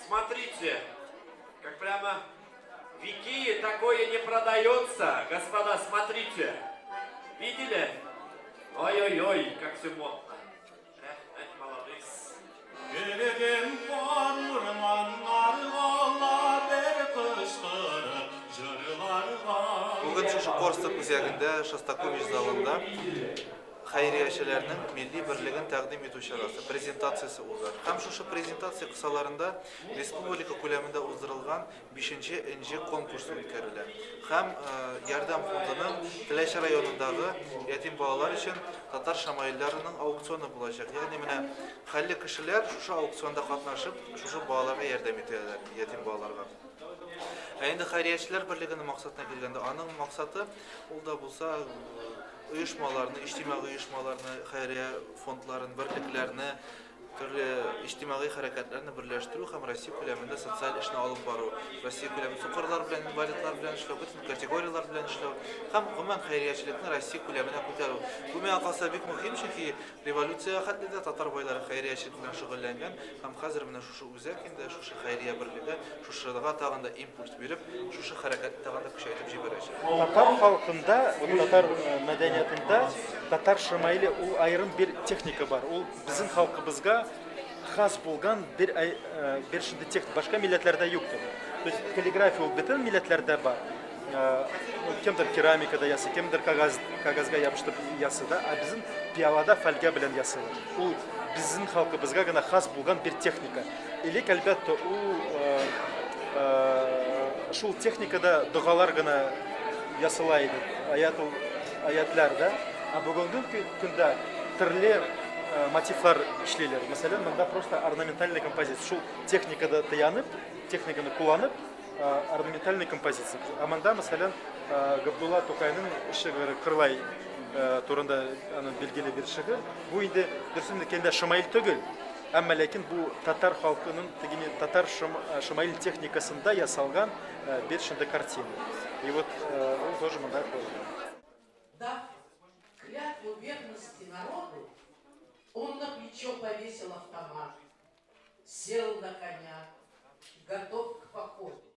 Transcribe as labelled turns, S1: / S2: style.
S1: Смотрите, как прямо в Икее такое не продается. Господа, смотрите. Видели? Ой-ой-ой, как все модно. Эх, эх, молодые.
S2: Керген кар урманнарга бер кычкырып җырларга.
S3: Бүген шушы Корстон үзәгендә Шостакович залында хәйриячеләрнең милли берлеген тәкъдим итү чарасы, презентациясе узар. Һәм шушы презентация кысаларында республика күләмендә уздырылган бишенче Энҗе конкурсы үткәрелә. Һәм Ярдәм фондының Теләче районындагы ятим балалар өчен татар шамаилларының аукционы булачак. Ягъни менә хәлле кешеләр шушы аукционда катнашып, шушы балаларга ярдәм итәләр, ятим балаларга. Ә инде хәйриячеләр берлегенең максатына килгәндә, аның максаты ул да булса оешмаларны, иҗтимагый оешмаларны, хәйрия фондларын, берлекләрне, төрле иҗтимагый хәрәкәтләрне берләштерү һәм Россия күләмендә социаль эшне алып бару, Россия күләмендә сукырлар белән, инвалидлар белән эшләү, бөтен категорияләр белән эшләү һәм гомумән хәйриячелекне Россия күләменә күтәрү. Бу миңа калса бик мөһим, чөнки революциягә хәтле дә татар байлары хәйриячелек белән шөгыльләнгән һәм хәзер менә шушы үзәк инде, шушы хәйрия берлеге шушыга тагын да импульс биреп, шушы хәрәкәтне тагын да көчәйтеп җибәрәчәк.
S4: Татар халкында, вот татар мәдәниятында татар шамаиле ул аерым бер техника бар. Ул безнең халкыбызга хас булган бер бер шундый техника. Башка милләтләрдә юктыр. То есть каллиграфия ул бөтен милләтләрдә бар. Кемдер керамикада ясый, кемдер кагаз, кагазга ябыштырып ясый да, ә безнең пиалада фольга белән ясыйлар. Ул безнең халкыбызга гына хас булган бер техника. Элек, әлбәттә, ул шул техникада догалар гына ясала иде, аятул, аятлар да. Ә бүгенге көндә төрле мотивлар эшлиләр. Мәсәлән, монда просто орнаментальный композиция. Шул техникада таянып, техниканы кулланып, орнаментальный композиция. Ә монда, мәсәлән, Габдулла Тукайның шигыре Кырлай турында аның билгеле бер шигырь. Бу инде дөресен әйткәндә шамаил түгел, әмма ләкин бу татар халкының тегене татар шамаил техникасында ясалган бер шундый картина. И вот ул тоже монда куелган.
S5: Дав клятву верности народу, он на плечо повесил автомат, сел на коня, готов к походу.